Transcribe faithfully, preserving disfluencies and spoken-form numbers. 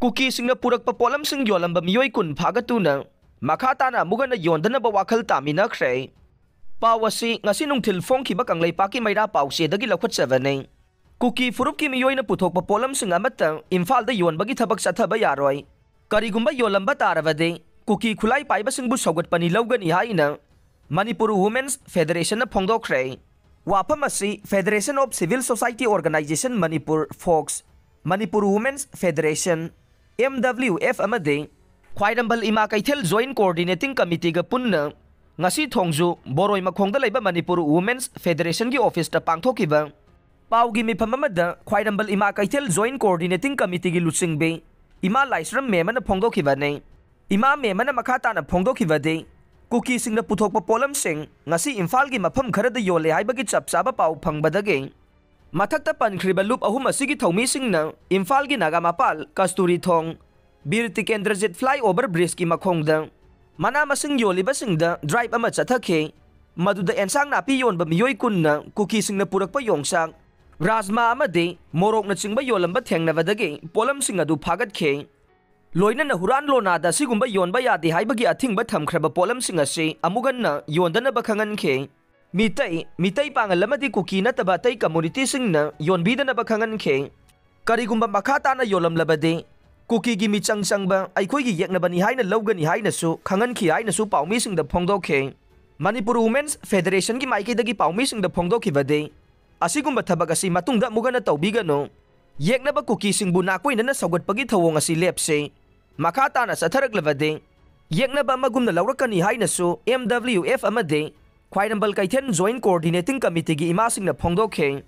ꯀꯨꯀꯤꯁꯤꯡꯅ ꯄꯨꯔꯛꯄ ꯄꯣꯠꯂꯝꯁꯤꯡ ꯌꯣꯜꯂꯝꯕ ꯃꯤꯑꯣꯏ ꯀꯨꯟ ꯐꯥꯒꯠꯇꯨꯅ ꯃꯈꯥ ꯇꯥꯅ ꯑꯃꯨꯛ ꯍꯟꯅ ꯌꯣꯟꯗꯅꯕ ꯋꯥꯈꯜ ꯇꯥꯃꯤꯟꯅꯈ꯭ꯔꯦ꯫ ꯄꯥꯎ ꯑꯁꯤ ꯉꯁꯤ ꯅꯨꯡꯊꯤꯜ ꯐꯣꯡꯈꯤꯕ ꯀꯪꯂꯩꯄꯥꯛꯀꯤ ꯃꯩꯔꯥ ꯄꯥꯎꯆꯦꯗꯒꯤ ꯂꯧꯈꯠꯆꯕꯅꯤ꯫ ꯀꯨꯀꯤ ꯐꯨꯔꯨꯞꯀꯤ ꯃꯤꯑꯣꯏꯅ ꯄꯨꯊꯣꯛꯄ ꯄꯣꯠꯂꯝꯁꯤꯡ ꯑꯃꯠꯇ ꯏꯝꯐꯥꯜꯗ ꯌꯣꯟꯕꯒꯤ ꯊꯕꯛ ꯆꯠꯊꯕ ꯌꯥꯔꯣꯏ꯫ ꯀꯔꯤꯒꯨꯝꯕ ꯌꯣꯜꯂꯝꯕ ꯇꯥꯔꯕꯗꯤ ꯀꯨꯀꯤ ꯈꯨꯠꯂꯥꯏ ꯄꯥꯏꯕꯁꯤꯡꯕꯨ ꯁꯧꯒꯠꯄꯅꯤ ꯂꯧꯒꯅꯤ ꯍꯥꯏꯅ ꯃꯅꯤꯄꯨꯔ ꯋꯨꯃꯦꯟꯁ ꯐꯦꯗꯔꯦꯁꯟꯅ ꯐꯣꯡꯗꯣꯛꯈ꯭ꯔꯦ꯫ ꯋꯥꯐꯝ ꯑꯁꯤ Federation of Civil Society Organisation Manipur, fox, Manipur women's federation, M W F, ꯑꯃꯗꯤ ꯈ꯭ꯋꯥꯏꯔꯝꯕꯜ ꯏꯃꯥ ꯀꯩꯊꯦꯜ ꯖꯣꯏꯟꯠ ꯀꯣꯑꯣꯔꯗꯤꯅꯦꯇꯤꯡ ꯀꯃꯤꯇꯤꯒ ꯄꯨꯟꯅ ꯉꯁꯤ ꯊꯣꯡꯖꯨ ꯕꯣꯔꯣꯏ ꯃꯈꯣꯡꯗ ꯂꯩꯕ ꯃꯅꯤꯄꯨꯔ ꯋꯨꯃꯦꯟꯁ ꯐꯦꯗꯔꯦꯁꯟꯒꯤ ꯑꯣꯐꯤꯁꯇ ꯄꯥꯡꯊꯣꯛꯈꯤꯕ ꯄꯥꯎꯒꯤ ꯃꯤꯐꯝ ꯑꯃꯗ ꯈ꯭ꯋꯥꯏꯔꯝꯕꯜ ꯏꯃꯥ ꯀꯩꯊꯦꯜ ꯖꯣꯏꯟꯠ ꯀꯣꯑꯣꯔꯗꯤꯅꯦꯇꯤꯡ ꯀꯃꯤꯇꯤꯒꯤ ꯂꯨꯆꯤꯡꯕꯤ ꯏꯃꯥ ꯂꯥꯏꯁ꯭ꯔꯝ ꯃꯦꯝ ꯑꯃꯅ ꯐꯣꯡꯗꯣꯛꯈꯤꯕꯅꯤ꯫ ꯏꯃꯥ ꯃꯦꯝ ꯑꯃꯅ ꯃꯈꯥ ꯇꯥꯅ ꯐꯣꯡꯗꯣꯛꯈꯤꯕꯗꯤ, ꯀꯨꯀꯤꯁꯤꯡꯅ ꯄꯨꯊꯣꯛꯄ ꯄꯣꯠꯂꯝꯁꯤꯡ ꯉꯁꯤ ꯏꯝꯐꯥꯜꯒꯤ ꯃꯐꯝ ꯈꯔꯗ ꯌꯣꯜꯂꯦ ꯍꯥꯏꯕꯒꯤ ꯆꯞ ꯆꯥꯕ ꯄꯥꯎ ꯐꯪꯕꯗꯒꯤ ꯃꯊꯛꯇ ꯄꯟꯈ꯭ꯔꯤꯕ ꯂꯨꯞ ꯑꯍꯨꯝ ꯑꯁꯤꯒꯤ ꯊꯧꯃꯤꯁꯤꯡꯅ ꯏꯝꯐꯥꯜꯒꯤ ꯅꯥꯒꯥꯃꯄꯥꯜ, ꯀꯁꯇꯨꯔꯤ ꯊꯣꯡ, ꯕꯤꯔ ꯇꯤꯀꯦꯟꯗ꯭ꯔꯖꯤꯠ ꯐ꯭ꯂꯥꯏꯑꯣꯚꯔ ꯕ꯭ꯔꯤꯖꯀꯤ ꯃꯈꯣꯡꯗ ꯃꯅꯥ ꯃꯁꯤꯡ ꯌꯣꯜꯂꯤꯕꯁꯤꯡꯗ ꯗ꯭ꯔꯥꯏꯚ ꯑꯃ ꯆꯠꯊꯈꯤ꯫ ꯃꯗꯨꯗ ꯑꯦꯟꯁꯥꯡ ꯅꯥꯄꯤ ꯌꯣꯟꯕ ꯃꯤꯑꯣꯏ ꯀꯨꯟꯅ ꯀꯨꯀꯤꯁꯤꯡꯅ ꯄꯨꯔꯛꯄ ꯌꯣꯡꯆꯥꯛ, ꯔꯥꯖꯃꯥ ꯑꯃꯗꯤ ꯃꯣꯔꯣꯛꯅꯆꯤꯡꯕ ꯌꯣꯜꯂꯝꯕ ꯊꯦꯡꯅꯕꯗꯒꯤ ꯄꯣꯠꯂꯝꯁꯤꯡ ꯑꯗꯨ ꯐꯥꯒꯠꯈꯤ꯫ ꯂꯣꯏꯅꯅ ꯍꯨꯔꯥꯟ ꯂꯣꯟꯅꯥꯗ ꯑꯁꯤꯒꯨꯝꯕ ꯌꯣꯟꯕ ꯌꯥꯗꯦ ꯍꯥꯏꯕꯒꯤ ꯑꯊꯤꯡꯕ ꯊꯝꯈ꯭ꯔꯕ ꯄꯣꯠꯂꯝꯁꯤꯡ ꯑꯁꯤ ꯑꯃꯨꯛ ꯍꯟꯅ ꯌꯣꯟꯗꯅꯕ ꯈꯪꯍꯟꯈꯤ꯫ ꯃꯤꯇꯩ, ꯃꯤꯇꯩ ꯄꯥꯉꯜ ꯑꯃꯗꯤ ꯀꯨꯀꯤ ꯅꯠꯇꯕ ꯑꯇꯩ ꯀꯝꯃꯨꯅꯤꯇꯤꯁꯤꯡꯅ ꯌꯣꯟꯕꯤꯗꯅꯕ ꯈꯪꯍꯟꯈꯤ꯫ ꯀꯔꯤꯒꯨꯝꯕ ꯃꯈꯥ ꯇꯥꯅ ꯌꯣꯜꯂꯝꯂꯕꯗꯤ ꯀꯨꯀꯤꯒꯤ ꯃꯤꯆꯪ ꯆꯪꯕ ꯑꯩꯈꯣꯏꯒꯤ ꯌꯦꯛꯅꯕꯅꯤ ꯍꯥꯏꯅ ꯂꯧꯒꯅꯤ ꯍꯥꯏꯅꯁꯨ ꯈꯪꯍꯟꯈꯤ ꯍꯥꯏꯅꯁꯨ ꯄꯥꯎꯃꯤꯁꯤꯡꯗ ꯐꯣꯡꯗꯣꯛꯈꯤ꯫ ꯃꯅꯤꯄꯨꯔ ꯋꯨꯃꯦꯟꯁ ꯐꯦꯗꯔꯦꯁꯟꯒꯤ ꯃꯥꯏꯀꯩꯗꯒꯤ ꯄꯥꯎꯃꯤꯁꯤꯡꯗ ꯐꯣꯡꯗꯣꯛꯈꯤꯕꯗꯤ, ꯑꯁꯤꯒꯨꯝꯕ ꯊꯕꯛ ꯑꯁꯤ ꯃꯇꯨꯡꯗ ꯑꯃꯨꯛ ꯍꯟꯅ ꯇꯧꯕꯤꯒꯅꯨ꯫ ꯌꯦꯛꯅꯕ ꯀꯨꯀꯤꯁꯤꯡꯕꯨ ꯅꯥꯀꯣꯏꯅꯅ ꯁꯧꯒꯠꯄꯒꯤ ꯊꯧꯑꯣꯡ ꯑꯁꯤ ꯂꯦꯞꯁꯤ꯫ ꯃꯈꯥ ꯇꯥꯅ ꯆꯠꯊꯔꯛꯂꯕꯗꯤ ꯌꯦꯛꯅꯕ ꯑꯃꯒꯨꯝꯅ ꯂꯧꯔꯛꯀꯅꯤ ꯍꯥꯏꯅꯁꯨ ꯑꯦꯝ ꯗꯕ꯭ꯂꯤꯎ ꯑꯦꯐ ꯑꯃꯗꯤ ꯈ꯭ꯋꯥꯏꯔꯝꯕꯜ ꯀꯩꯊꯦꯜ ꯖꯣꯏꯟꯠ ꯀꯣꯑꯣꯔꯗꯤꯅꯦꯇꯤꯡ ꯀꯃꯤꯇꯤꯒꯤ ꯏꯃꯥꯁꯤꯡꯅ ꯐꯣꯡꯗꯣꯛꯈꯤ꯫